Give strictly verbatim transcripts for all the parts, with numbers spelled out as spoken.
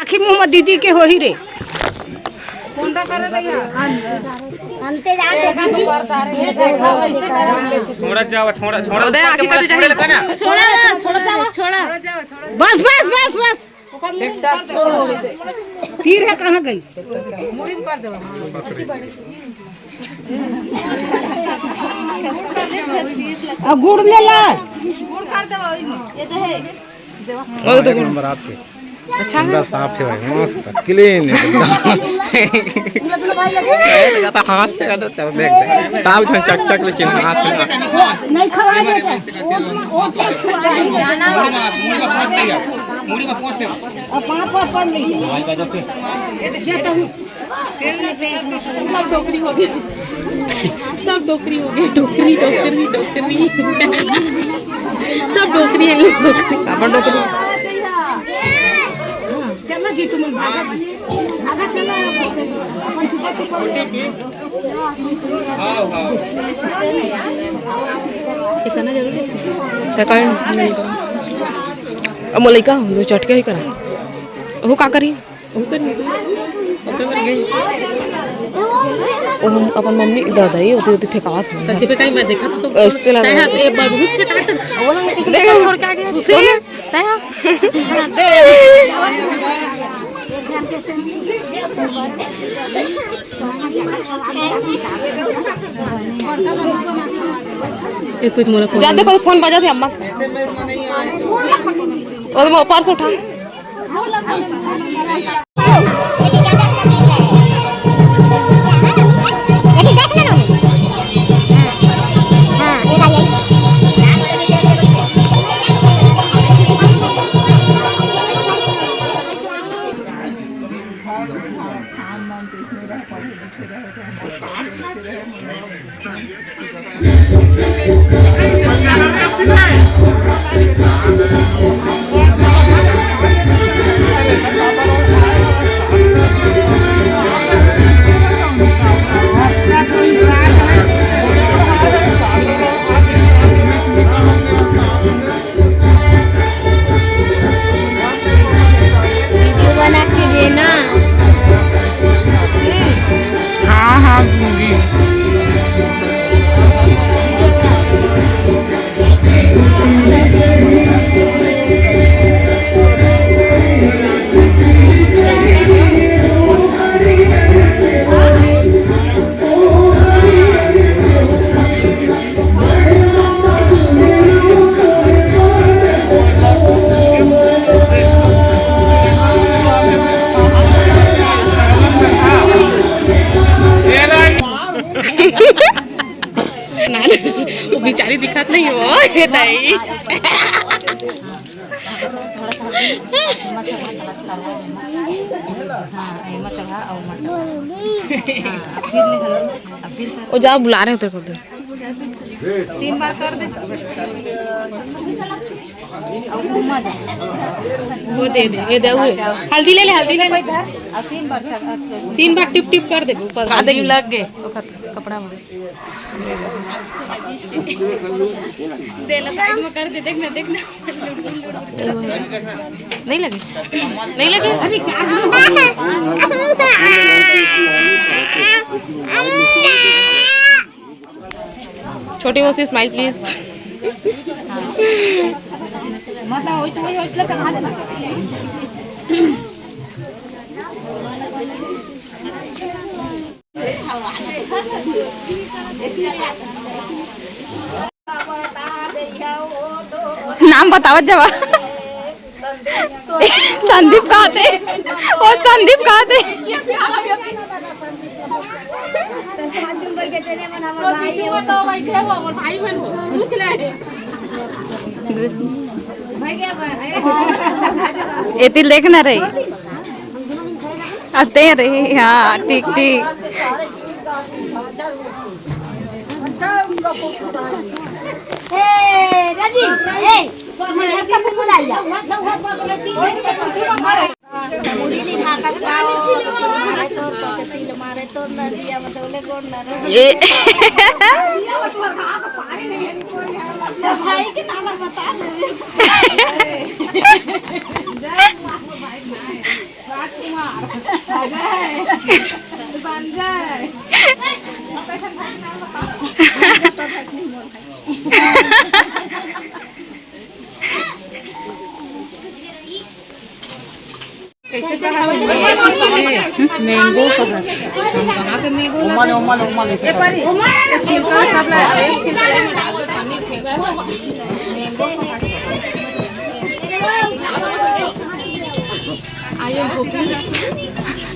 आँखी मुँह में दीदी के होही रे। अंते जाके छोड़ा जावा, छोड़ा, छोड़ा, उदय, आँखी कटे जाही। छोड़ा ना, छोड़ा जावा, छोड़ा। बस, बस, बस, बस। तीर है, कहाँ गई? अब गुड़ ले ला। गुड़ कर दे वही में। ये तो है। वो तो एक नंबर आपके। अच्छा है। पूरा साफ है भाई, मस्त, clean है एकदम। ए, तो कहता हाथ से कर दो, तब देख, तब झन चक चक ले चिन्ह हाथ में। नहीं खवा देता। मुड़ी में पहुंच गया। अब पाँच पाँच पाँच नहीं। सब डोकरी हो गए, सब डोकरी हो गए, डोकरी, डोकरी, डोकरी, सब डोकरी है, डोकरी। अपन डोकरी। चलो जी, तुम भागा, भागा, चलो, अपन छुपा छुपा। कितना जरूरी है? तो कहीं नहीं करा। अब मोलइका हो, दो चटके ही करा। वो का करी? ओकर निकल, ओकर बर गई। ओ, हम अपन मम्मी, दादा, ये होती, होती फेंकावत हन। सच्ची में कहीं मैं देखा तो ऐसे लगा। तैं हा, एक बार बहुत फेंकावत हन। वो ना, देखो, छोड़ के आ गया। सुशील, तैं हा। ये कुछ मोला फोन जाते को फोन बजा थे अम्मा का। वो तो पर्स उठा। वीडियो बना के देना। हाँ, हाँ, दूंगी। ना, ना, वो बेचारी दिखत नहीं हो, ये दाई। थोड़ा सा हाथ में चढ़ा, हाँ, एमा चढ़ा, और एमा चढ़ा। हाँ, अब फिर ले, अब फिर कर। वो जा, बुला रहे हैं तेरे को, उधर। तीन बार कर दे। और घूमा जा। वो दे दे, ये दे, वो। हल्दी ले ले, हल्दी ले ले। और तीन बार चढ़ा, तीन बार टिप टिप कर दे ऊपर। आदमी लग गए, ओकर कपड़ा में। दे ला, साइड में कर दे, देखना, देखना। नहीं लगे, नहीं लगे। छोटी मौसी, smile please। मतलब, वही तो, वही, वही, इसलिए चढ़ा देना। नाम बतावत जावा। संदीप कहाथे? ओ संदीप कहाथे? एती देखना रही। अते रही, हाँ, ठीक, ठीक। ए, राजी, ए, हमर घर का फूल बुला लिया। ए। भाई के नाम बता दे। कैसे कहा? मैंगो कहा। हम कहाँ के मैंगो ला? ए, परी, ये छिलका सब ला, एक छिलका में डाल दो, पानी फेंको। मैंगो कहा।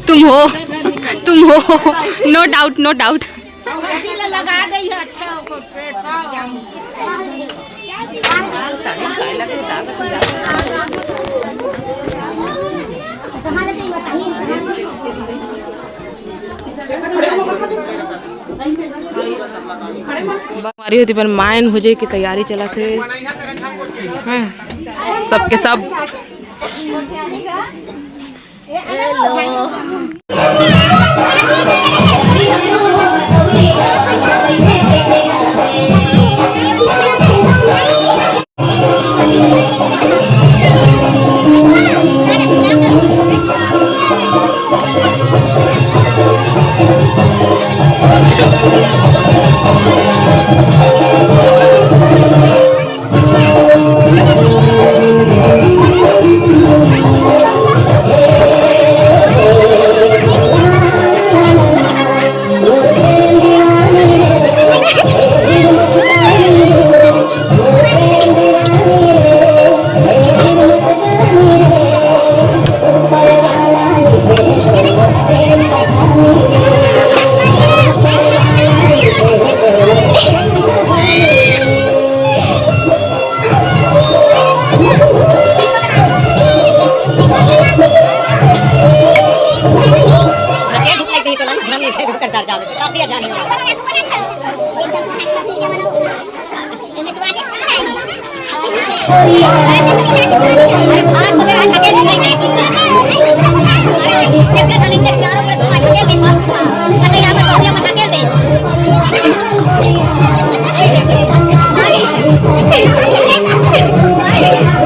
तुम हो, तुम हो, no doubt, no doubt। लगा दे, अच्छा होगा। हमारी होती पर मायन हो जाए की तैयारी चलत हे। हाँ, सबके सब।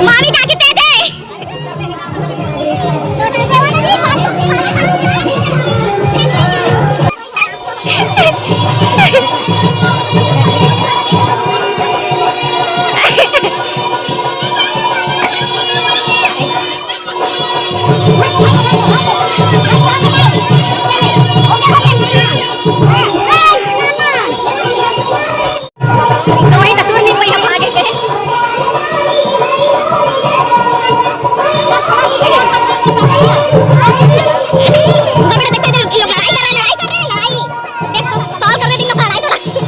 मामी काकी तेज है। तो वही कसूर नहीं, वही हम आगे गए। देखो, सवाल कर रहे थे, इन लोग का लड़ाई थोड़ा। क्या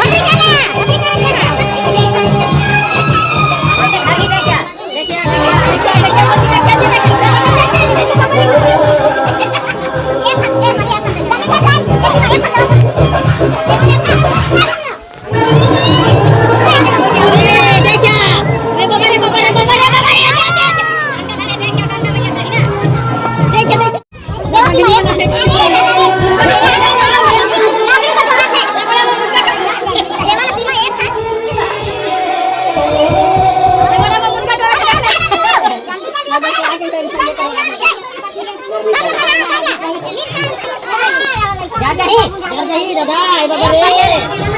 पानी पीने का? पानी पीने आ गए हैं क्या? अरे, अरे, अरे, पानी खा रहे थे। दादा, ए बाबा रे।